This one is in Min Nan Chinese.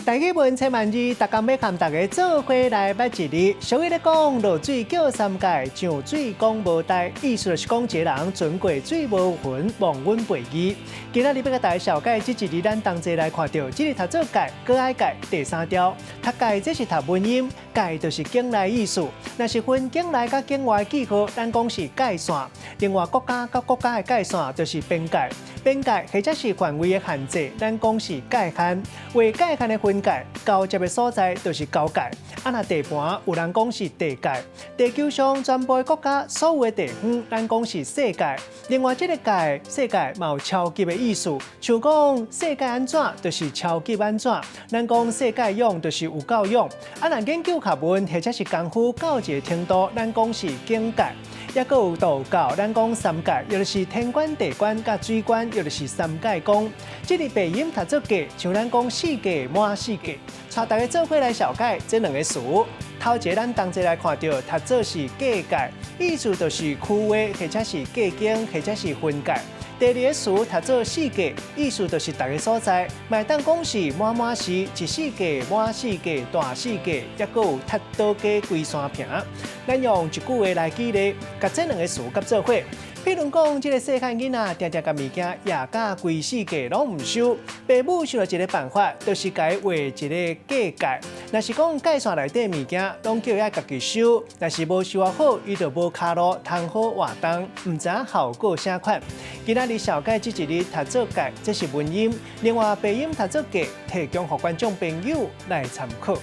台語文千萬字，逐工欲佮大家做伙來捌一字。俗語咧講，落水叫三界，上水講無代，意思就是講一个人船過水無痕，忘恩背義。今仔日欲共大家紹介這一字，咱同齊來看著，這个讀做界，閣愛界第三調。讀界這是讀文音，界就是境內意思。若是分境內佮境外記號，咱講是界線。另外國家佮國家的界線就是邊界，邊界或者是範圍的限制，咱講是界限。畫界限的分界，交接的所在就是交界。啊，若地盤有人講是地界，地球上全部的國家所有的地方，咱講是世界。另外，這个界世界嘛有超級的意思，像講世界按怎，就是超級按怎。咱講世界勇，就是有夠勇。啊，若研究學問或者是功夫到一个程度，咱講是境界。抑閣有道教，咱講三界，也就是天官、地官佮水官，也就是三界公。這个白音讀做界，像咱講四界滿四界。帶大家做伙來紹介這兩个詞。頭一个咱同齊來看著，讀做是界界，意思就是區域或者是界境或者是分界。第二个詞讀做四界，意思就是逐个所在，嘛會當講是滿滿是一世界、滿世界、大世界，抑閣有踢倒街歸山坪。咱用一句話來舉例，共這兩个詞佮做伙。譬如講，這个細漢囡仔定定共物件掖甲規世界攏毋收，爸母想著一个辦法，就是共伊畫一个界界。若是講界線內底物件，攏叫伊愛家己收；若是無收好，伊就無跤路通好活動，毋知影效果啥款。今仔日紹介這一字讀做界，這是文音；另外白音讀做界，提供予觀眾朋友來參考。